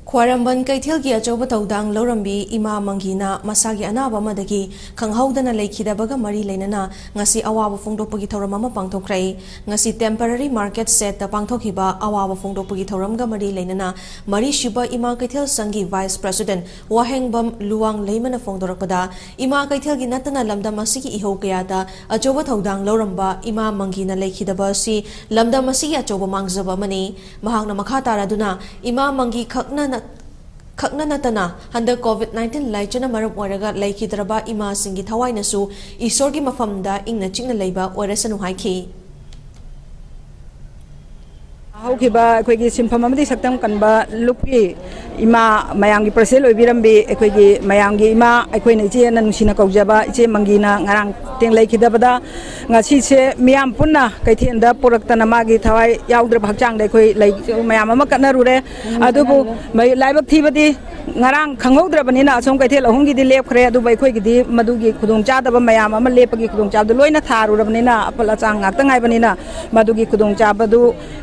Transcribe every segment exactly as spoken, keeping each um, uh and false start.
ꯈ꯭ꯋꯥꯏꯔꯝꯕꯟ ꯀꯩꯊꯦꯜꯒꯤ ꯑꯆꯧꯕ ꯊꯧꯗꯥꯡ ꯂꯧꯔꯝꯕꯤ ꯏꯃꯥ ꯃꯪꯒꯤꯅ ꯃꯁꯥꯒꯤ ꯑꯅꯥꯕ ꯑꯃꯗꯒꯤ ꯈꯪꯍꯧꯗꯅ ꯂꯩꯈꯤꯗꯕꯒ ꯃꯔꯤ ꯂꯩꯅꯅ ꯉꯁꯤ ꯑꯋꯥꯕ ꯐꯣꯡꯗꯣꯛꯄꯒꯤ ꯊꯧꯔꯝ ꯑꯃ ꯄꯥꯡꯊꯣꯛꯈ꯭ꯔꯦ꯫ ꯉꯁꯤ temporary market shed ꯇ ꯄꯥꯡꯊꯣꯛꯈꯤꯕ ꯑꯋꯥꯕ ꯐꯣꯡꯗꯣꯛꯄꯒꯤ ꯊꯧꯔꯝꯒ ꯃꯔꯤ ꯂꯩꯅꯅ ꯃꯔꯤꯁꯨꯕ ꯏꯃꯥ ꯀꯩꯊꯦꯜ ꯁꯪꯒꯤ vice president ꯋꯥꯍꯦꯡꯕꯝ ꯂꯨꯋꯥꯡ ꯂꯩꯃꯅ ꯐꯣꯡꯗꯣꯔꯛꯄꯗ, ꯏꯃꯥ ꯀꯩꯊꯦꯜꯒꯤ ꯅꯠꯇꯅ ꯂꯝꯗꯝ ꯑꯁꯤꯒꯤ ꯏꯍꯧ ꯀꯌꯥꯗ ꯑꯆꯧꯕ ꯊꯧꯗꯥꯡ ꯂꯧꯔꯝꯕ ꯏꯃꯥ ꯃꯪꯒꯤꯅ ꯂꯩꯈꯤꯗꯕ ꯑꯁꯤ ꯂꯝꯗꯝ ꯑꯁꯤꯒꯤ ꯑꯆꯧꯕ ꯃꯥꯡꯖꯕ ꯑꯃꯅꯤ꯫ ꯃꯍꯥꯛꯅ ꯃꯈꯥ ꯇꯥꯔꯗꯨꯅ ꯏꯃꯥ ꯃꯪꯒꯤ ꯈꯛꯅ ꯈꯛꯅ ꯅꯠꯇꯅ ꯍꯟꯗꯛ COVID nineteen ꯂꯥꯏꯆꯠꯅ ꯃꯔꯝ ꯑꯣꯏꯔꯒ ꯂꯩꯈꯤꯗ꯭ꯔꯕ ꯏꯃꯥꯁꯤꯡꯒꯤ ꯊꯋꯥꯏꯅꯁꯨ ꯏꯁꯣꯔꯒꯤ ꯃꯐꯝꯗ ꯏꯪꯅ ꯆꯤꯛꯅ ꯂꯩꯕ ꯑꯣꯏꯔꯁꯅꯨ ꯍꯥꯏꯈꯤ꯫ ꯍꯧꯈꯤꯕ ꯑꯩꯈꯣꯏꯒꯤ ꯁꯤꯟꯐꯝ ꯑꯃꯗꯤ ꯁꯛꯇꯝ ꯀꯟꯕ ꯂꯨꯞꯀꯤ ꯏꯃꯥ, ꯃꯌꯥꯝꯒꯤ ꯄ꯭ꯔꯁꯤꯗꯦꯟ ꯑꯣꯏꯕꯤꯔꯝꯕꯤ ꯑꯩꯈꯣꯏꯒꯤ ꯃꯌꯥꯝꯒꯤ ꯏꯃꯥ, ꯑꯩꯈꯣꯏꯅ ꯏꯆꯦꯅ ꯅꯨꯡꯁꯤꯅ ꯀꯧꯖꯕ ꯏꯆꯦ ꯃꯪꯒꯤꯅ ꯉꯔꯥꯡ ꯇꯦꯡ ꯂꯩꯈꯤꯗꯕꯗ, ꯉꯁꯤꯁꯦ ꯃꯤꯌꯥꯝ ꯄꯨꯟꯅ ꯀꯩꯊꯦꯜꯗ ꯄꯨꯔꯛꯇꯅ ꯃꯥꯒꯤ ꯊꯋꯥꯏ ꯌꯥꯎꯗ꯭ꯔꯕ ꯍꯛꯆꯥꯡꯗ ꯑꯩꯈꯣꯏ ꯂꯩ ꯃꯌꯥꯝ ꯑꯃ ꯀꯠꯅꯔꯨꯔꯦ꯫ ꯑꯗꯨꯕꯨ ꯃꯩ-, ꯂꯥꯏꯕꯛ ꯊꯤꯕꯗꯤ ꯉꯔꯥꯡ ꯈꯪꯍꯧꯗ꯭ꯔꯕꯅꯤꯅ ꯑꯁꯣꯝ ꯀꯩꯊꯦꯜ ꯑꯍꯨꯝꯒꯤꯗꯤ ꯂꯦꯞꯈ꯭ꯔꯦ, ꯑꯗꯨꯕꯨ ꯑꯩꯈꯣꯏꯒꯤꯗꯤ ꯃꯗꯨꯒꯤ ꯈꯨꯗꯣꯡꯆꯥꯗꯕ ꯃꯌꯥꯝ ꯑꯃ ꯂꯦꯞꯄꯒꯤ ꯈꯨꯗꯣꯡꯆꯥꯕꯗꯨ ꯂꯣꯏꯅ ꯊꯥꯔꯨꯔꯕꯅꯤꯅ, ꯑꯄꯜ ꯑꯆꯥꯡ ꯉꯥꯛꯇ ꯉꯥꯏꯕꯅꯤꯅ, ꯃꯗꯨꯒꯤ ꯈꯨꯗꯣꯡꯆꯥꯕꯗꯨ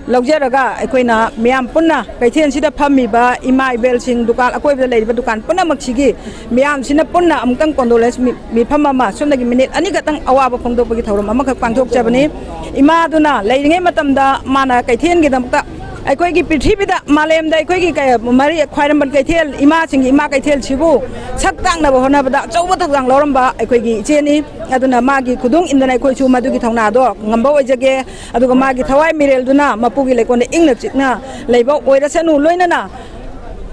ꯂꯧꯖꯔꯒ ꯑꯩꯈꯣꯏꯅ ꯃꯤꯌꯥꯝ ꯄꯨꯟꯅ ꯀꯩꯊꯦꯜꯁꯤꯗ ꯐꯝꯃꯤꯕ ꯏꯃꯥ ꯏꯕꯦꯜꯁꯤꯡ, ꯗꯨꯀꯥꯟ, ꯑꯀꯣꯏꯕꯗ ꯂꯩꯔꯤꯕ ꯗꯨꯀꯥꯟ ꯄꯨꯝꯅꯃꯛꯁꯤꯒꯤ ꯃꯤꯌꯥꯝꯁꯤꯅ ꯄꯨꯟꯅ ꯑꯃꯨꯛꯇꯪ condolence ꯃꯤ-, ꯃꯤꯐꯝ ꯑꯃ, ꯁꯣꯝꯗꯒꯤ ꯃꯤꯅꯤꯠ ꯑꯅꯤꯈꯛꯇꯪ ꯑꯋꯥꯕ ꯐꯣꯡꯗꯣꯛꯄꯒꯤ ꯊꯧꯔꯝ ꯑꯃꯈꯛ ꯄꯥꯡꯊꯣꯛꯆꯕꯅꯤ꯫ ꯏꯃꯥꯗꯨꯅ ꯂꯩꯔꯤꯉꯩ ꯃꯇꯝꯗ ꯃꯥꯅ ꯀꯩꯊꯦꯜꯒꯤꯗꯃꯛꯇ ꯑꯩꯈꯣꯏꯒꯤ ꯄ꯭ꯔꯤꯊꯤꯕꯤꯗ, ꯃꯥꯂꯦꯝꯗ ꯑꯩꯈꯣꯏꯒꯤ ꯀꯩ-, ꯃꯔꯤ, ꯈ꯭ꯋꯥꯏꯔꯝꯕꯟ ꯀꯩꯊꯦꯜ, ꯏꯃꯥꯁꯤꯡꯒꯤ ꯏꯃꯥ ꯀꯩꯊꯦꯜꯁꯤꯕꯨ ꯁꯛ ꯇꯥꯛꯅꯕ ꯍꯣꯠꯅꯕꯗ ꯑꯆꯧꯕ ꯊꯧꯗꯥꯡ ꯂꯧꯔꯝꯕ ꯑꯩꯈꯣꯏꯒꯤ ꯏꯆꯦꯅꯤ꯫ ꯑꯗꯨꯅ ꯃꯥꯒꯤ ꯈꯨꯗꯨꯡ ꯏꯟꯗꯅ ꯑꯩꯈꯣꯏꯁꯨ ꯃꯗꯨꯒꯤ ꯊꯧꯅꯥꯗꯣ ꯉꯝꯕ ꯑꯣꯏꯖꯒꯦ꯫ ꯑꯗꯨꯒ ꯃꯥꯒꯤ ꯊꯋꯥꯏ ꯃꯤꯔꯦꯜꯗꯨꯅ ꯃꯄꯨꯒꯤ ꯂꯩꯀꯣꯜꯗ ꯏꯪꯅ ꯆꯤꯛꯅ ꯂꯩꯕ ꯑꯣꯏꯔꯁꯅꯨ꯫ ꯂꯣꯏꯅꯅ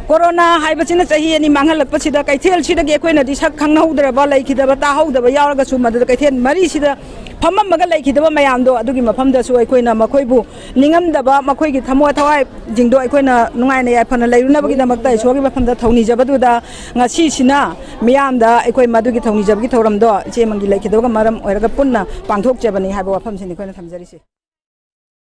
ꯀꯣꯔꯣꯅꯥ ꯍꯥꯏꯕꯁꯤꯅ ꯆꯍꯤ ꯑꯅꯤ ꯃꯥꯡꯍꯜꯂꯛꯄꯁꯤꯗ ꯀꯩꯊꯦꯜꯁꯤꯗꯒꯤ ꯑꯩꯈꯣꯏꯅꯗꯤ ꯁꯛ ꯈꯪꯍꯧꯗ꯭ꯔꯕ, ꯂꯩꯈꯤꯗꯕ, ꯇꯥꯍꯧꯗꯕ ꯌꯥꯎꯔꯒꯁꯨ, ꯃꯗꯨꯗ ꯀꯩꯊꯦꯜ ꯃꯔꯤꯁꯤꯗ ꯐꯝꯃꯝꯃꯒ ꯂꯩꯈꯤꯗꯕ ꯃꯌꯥꯝꯗꯣ, ꯑꯗꯨꯒꯤ ꯃꯐꯝꯗꯁꯨ ꯑꯩꯈꯣꯏꯅ ꯃꯈꯣꯏꯕꯨ ꯅꯤꯡꯉꯝꯗꯕ, ꯃꯈꯣꯏꯒꯤ ꯊꯃꯣꯏ ꯊꯋꯥꯏꯁꯤꯡꯗꯣ ꯑꯩꯈꯣꯏꯅ ꯅꯨꯡꯉꯥꯏꯅ ꯌꯥꯏꯐꯅ ꯂꯩꯔꯨꯅꯕꯒꯤꯗꯃꯛꯇ ꯏꯁꯣꯔꯒꯤ ꯃꯐꯝꯗ ꯊꯧꯅꯤꯖꯕꯗꯨꯗ, ꯉꯁꯤꯁꯤꯅ ꯃꯤꯌꯥꯝꯗ ꯑꯩꯈꯣꯏ ꯃꯗꯨꯒꯤ ꯊꯧꯅꯤꯖꯕꯒꯤ ꯊꯧꯔꯝꯗꯣ ꯏꯆꯦ ꯃꯪꯒꯤ ꯂꯩꯈꯤꯗꯕꯒ ꯃꯔꯝ ꯑꯣꯏꯔꯒ ꯄꯨꯟꯅ ꯄꯥꯡꯊꯣꯛꯆꯕꯅꯤ ꯍꯥꯏꯕ ꯋꯥꯐꯝꯁꯤꯅꯤ ꯑꯩꯈꯣꯏꯅ ꯊꯝꯖꯔꯤꯁꯦ꯫